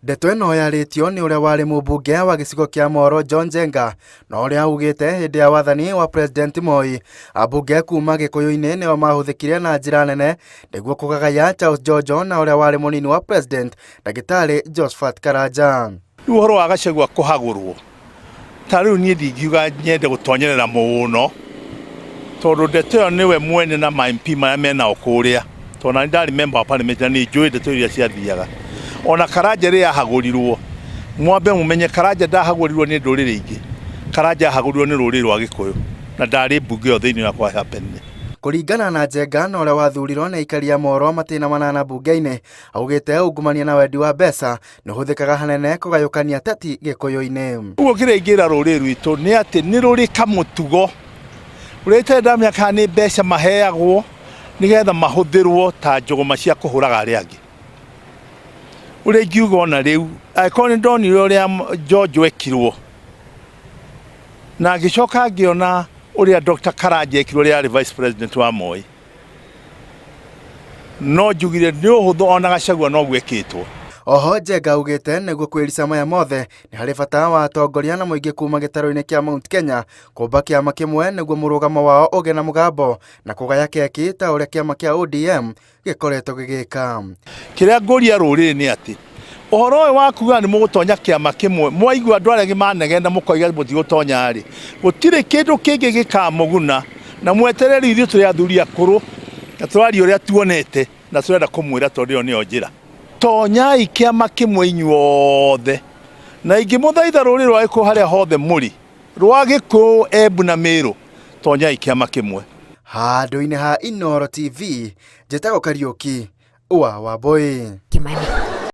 Ndeto ĩno yarĩtio nĩ ũrĩa warĩ mũmbunge wa gĩcigo kĩa Moro John Njenga na ũrĩa augĩte hĩndĩ ya wathani wa President Moi ambunge kuma Gĩkũyũ-inĩ nĩo mahũthĩkire na njĩra nene nĩguo kũgagaya Charles Jojo na ũrĩa warĩ mũnini wa President Ndagĩtarĩ Josephat Karanja. Rĩu ũhoro wa Gachagua kũhagũrwo ta rĩu niĩ ndingiuga nyende gũtonyerera mũno tondũ ndeto ĩyo nĩwe mwene na ma MP marĩa menao kũrĩa tondũ nani ndarĩ member wa parliament na nĩ njũĩ ndeto iria ciathiaga ona Karanja rĩrĩa ahagũrirwo mwambe mũmenye Karanja ndahagũrirwo nĩ ndũrĩrĩ ingĩ Karanja ahagũrirwo nĩ rũrĩrĩ rwa Gĩkũyũ na ndarĩ mbunge ĩyo thĩinĩ wa kwa happen. Kũringana na Njenga na ũrĩa wathurirwo nĩ aikari a Moro matĩna manana mbunge-inĩ, augĩte ungumania na wendi wa mbeca nĩ ũhũthĩkaga hanene kũgayũkania ateti Gĩkũyũ-inĩ. Ũguo kĩrĩa ingĩra rũrĩrĩ rwitũ nĩ atĩ nĩ rũrĩ kamũtugo ũrĩa itarĩ ndamenya kana nĩ mbeca maheagwo nĩgetha mahũthĩrwo ta njũgũma cia kũhũraga arĩa angĩ. Ũrĩa ingiuga ona rĩu angĩkorwo nĩ ndonire ũrĩa George ekirwo na ngĩcoka ngĩona ũrĩa Dr. Karanja ekirwo rĩrĩa arĩ vice president wa Moi no njugire nĩ ũhũthũ ona Gachagua noguo ekĩtwo. Oho Njenga augĩte nĩguo kwĩrica maya mothe nĩ harĩ bata wa atongoria na mũingĩ kuma gĩtarũ-inĩ kĩa Mount Kenya kũmba kĩama kĩmwe nĩguo mũrũgamo wao ũgĩe na mũgambo na kũgaya keki ta ũrĩa kĩama kĩa ODM gĩkoretwo gĩgĩka. Kĩrĩa ngũria rũrĩrĩ nĩ atĩ ũhoro ũyũ wa kuga nĩ mũgũtonya kĩama kĩmwe mwaigua andũ arĩa angĩ manegena mũkoiga mũtigũtonya rĩ, gũtirĩ kĩndũ kĩngĩ gĩkamũguna na mwetereri ithuĩ tũrĩ athuri akũrũ na tũraria ũrĩa tuonete na tũrenda kũmwĩra tondũ ĩyo nĩyo njĩra. Tonyai kĩama kĩmwe inyuothe na ingĩmũthaitha rũrĩrĩ rwa Gĩkũyũ harĩa hothe mũrĩ rwa Gĩkũyũ, Embu na Mĩrũ, tonyai kĩama kĩmwe. Handũ-inĩ ha Inooro TV, njĩtagwo Kariũki wa Wambũi. Kimani.